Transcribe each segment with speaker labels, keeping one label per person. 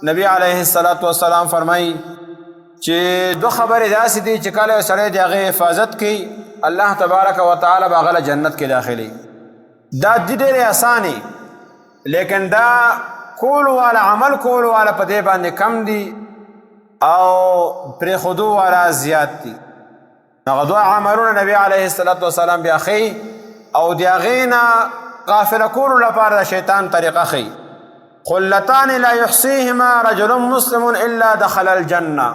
Speaker 1: نبی علیه الصلاۃ والسلام فرمایي چې دوه خبرې داسې دي چې کله سړی د هغې حفاظت کوي، الله تبارک وتعالی به هغه له جنت کې داخلي. دا د ډېرې اسانې، لیکن دا کول والا، عمل کول والا په دې باندې کم دي او پرېښودو والا زیات دي. هغه دوه عملونه نبی علیه الصلاة والسلام بیا ښیي او د هغې نه غافله کولو لپاره د شیطان طریقه ښیي. قلتان لا يحصيهما رجل مسلم الا دخل الجنه.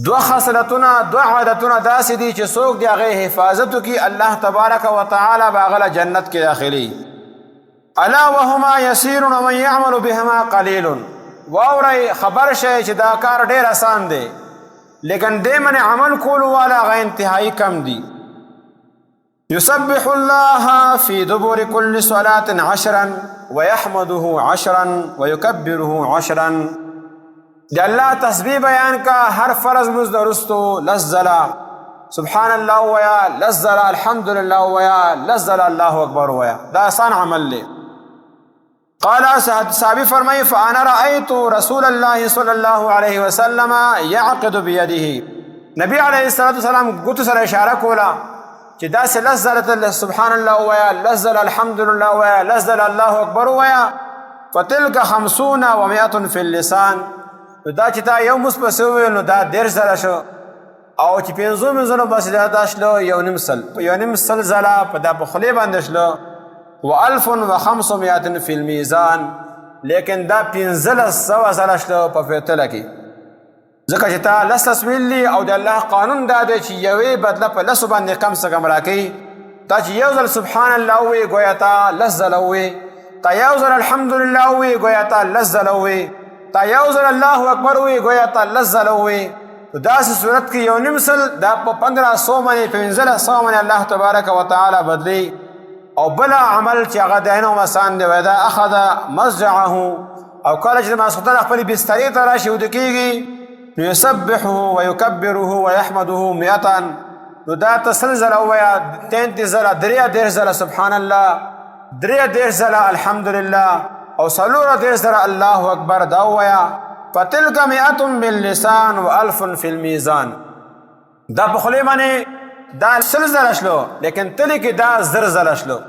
Speaker 1: دوه خصلتونه، دوه عادتونه داسې دي چې څوک د هغې حفاظت وکړي، الله تبارک وتعالی به هغه له جنت کې داخلي. الا وهما يسير ومن يعمل بهما قليل. واورئ، خبر شئ چې دا کار ډېر اسان دی، لیکن دې منې عمل کولو والا هغه انتهایی کم دي. يسبح الله في دبر كل صلاة عشرا ويحمده عشرا ويكبره عشرا. د الله تسبیح بیان کا هر فرض مز درستو لس ځله سبحان الله ویا، لس ځله الحمدلله ویا، لس ځله الله اکبر ویا. دا آسان عمل دی. قال صحابي فرمای، فانا رايت رسول الله صلى الله عليه وسلم يعقد بيده. نبی علیه الصلاه والسلام ګوتو سره اشاره کوله چې دا لس ځله سبحان الله ویا، لس ځله الحمدلله ویا، لس ځله الله اکبر ویا. فتلک 150 فی اللسان. نو دا چې تا یو مس پسې وویل، نو دا 30 ځله شو، او چې پنځو منځونو پسې دا شلو 1.5، په 1.5 ځله په دا په خولې باندې شلو. و 1500 فی المیزان. لیکن دا 1500 ځله شلو په فیتله کې، ځکه چې تا لس لس ویلي، او د الله قانون دا دی چې یوې بدله په لسو باندې کم څه کم راکوي. تا چې یو ځل سبحان الله ووې، ګویا تا لس ځله ووې. تا یو ځل الحمدلله ووې، ګویا تا لس ځله ووې. تا یو ځل الله اکبر ووې، ګویا تا لس ځله ووې. نو داسې صورت کې 1.5 دا په 1500 باندې، 1500 باندې الله تبارک وتعالی بدلی. او بل عمل چې هغه د عینو آسان دی، دا اخذ مضجعه، او کله چې ماسخوتن خپل بسترې ته راشي، وده کېږي، نو یسبحه ویکبره ویحمده 100. نو دا ته 100 ځله ووایه، 33 ځله، 33 ځله سبحان الله، 33 ځله الحمدلله، او 34 ځله الله اکبر دا ووایه. فتلک 100 باللسان و 1000 فی المیزان. دا په خولې باندې دا 100 ځله شلو، لیکن تلې کې دا 1000 ځله شلو.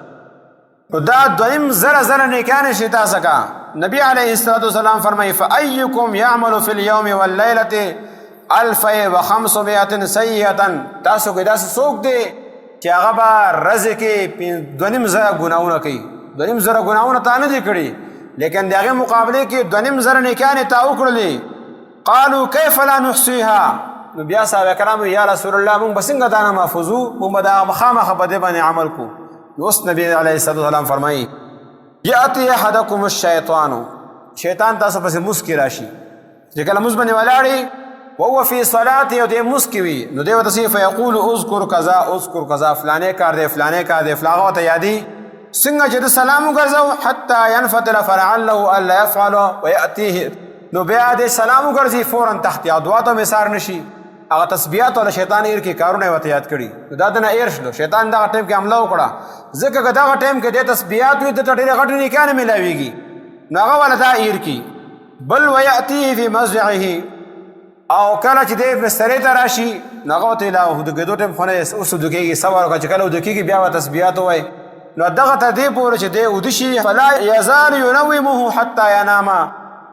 Speaker 1: نو دا دویم 1000 ځله نیکانې شي تاسو کا. نبی علیه الصلاة والسلام فرمایي، فأيكم يعمل في اليوم والليلة 2500 سیئة. تاسو کې داسې څوک دی چې هغه به ورځې کې 2500 ګناهونه کوي؟ 2500 ګناهونه تا نه دي کړي، لیکن د هغې مقابلې کې 2500 نیکانې تا وکړلې. قالو کیف لا نحصیها. نو بیا صحابه کرامو، یا رسول الله، مونږ به څنګه دا نه محفوظو؟ مونږ به دا خامخا په دې باندې عمل کو. نو اوس نبی علیه الصلاة والسلام فرمایي، یأتي احدکم الشیطان، شیطان تاسو پسې مسکی راشي چې کله مز باندې ولاړی، وهو فی صلاته، او دې مسکی وي، نو دی ورته فیقول اذکر کذا اذکر کذا، فلانې کار دی، فلانې کار دی، فلاغه ورته یادي. څنګه چې د سلام وګرځاو، حتی ينفتل فلعله الا يفعل وياتيه. نو بیا دې سلام وګرځي، فورا تحت دعا ته مثار نشي، هغه تسبیحات او شیطان ایر کې کارونه وته یاد کړي. نو دا دنه ایر شلو، شیطان دغه ټیم کې حمله وکړه، ځکه که دغه ټیم کې د تسبیحات وي، د ډېر غټ نیکانه ملاويږي، نو هغه ولا دا ایر کی. بل وياتيه في مزعه، او کله چې دی بسترې ته راشي، نو هغه ورته لا د کېدو ټایم خو نه اوس وده کېږي، صبر وکړه چې کله وده کېږي بیا به تسبیحات ووایي. نو دغه تر دې پورې چې دی وده شي، فلا یزال ینومه حتی ینام.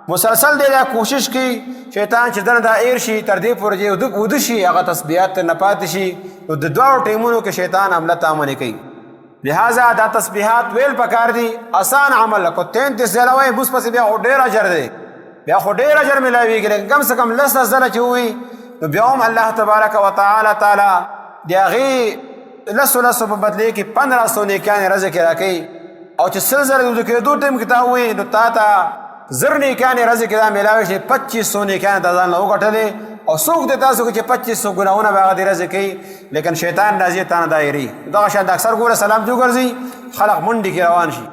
Speaker 1: مسلسل دی دا کوشش کوي شیطان چې دنه دا ایر شي، تر دې پورې چې وده شي، هغه تسبیحات نه پاتې شي. نو د دواړو ټیمونو کې شیطان حمله تامنې کوي. لہذا دا تسبیحات ویل پکار دي، آسان عمل کو. 33 ځله وای بس پسې بیا خو ډېر اجر دی، بیا خو ډېر اجر ملاویږي، لیکن کم څه کم لس لس ځله چې ووي، نو بیا هم الله تبارک وتعالی تعالی د هغې لسو لسو په بدلې کې 1500 نیکانې ورځې کې راکوي. او چې 100 ځله د کېدو ټایم کې تا ووي، نو تا ته 1000 نیکانې ورځې کې دا میلاوي شي. 2500 نیکانې تا ځان له وګټلې. او څوک دی تاسو کې چې 2500 ګناهونه به هغه دې ورځې کوي، لیکن شیطان راځي تا نه دایري؟ دغه شان د اکثر ګوره سلام جو ګرځي، خلق منډي کې روان شي،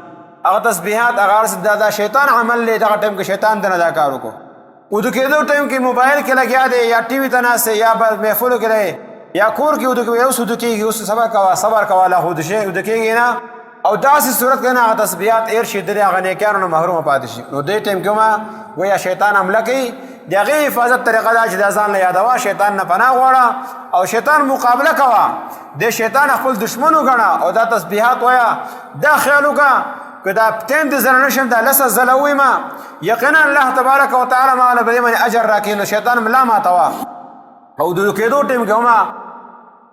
Speaker 1: هغه تسبیحات هغه هر دا شیطان عمل دی. دغه ټایم کې شیطان دنه دا کار وکړو. او د کېدو ټایم کې موبایل کې لګیا دی، یا ټي وي ته ناست دی، یا محفلو کې دی، یا کور کې وده کوي. اوس وده کېږي، اوس صبر کوه، صبر کوه، لا خو وده شي، وده کېږي نه. او داسې صورت کې نه هغه تسبیحات ایر شي، د هغه نیکانو نه محروم پاتې شي. نو دې ټیم کې ما گویا شیطان حمله کوي. د هغې حفاظت طریقه دا چې د ځان له یادوه، شیطان نه پناه غواړه او شیطان مقابله کوه، د شیطان خپل دشمن وګڼه او دا تسبیحات وایه. دا خیال وکړه که دا پتین د زره نشم، دا لسه ځله ووایم، یقینا الله تبارک وتعالی ما له به دې باندې اجر راکړي. نو شیطان ملا ماتوه. او د کېدو ټیم کې هم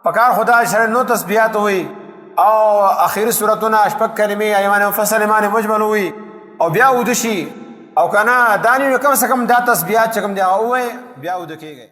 Speaker 1: پکار خدا سره نو تسبیحات وي او اخیری سورتونه شپږ کلمې ایمان مفصل ایمان مجمل وي او بیا ود شي، او کنه دانی کم څه کم دا تسبیحات چې کوم دی هغه ووایي، بیا ود کېږي.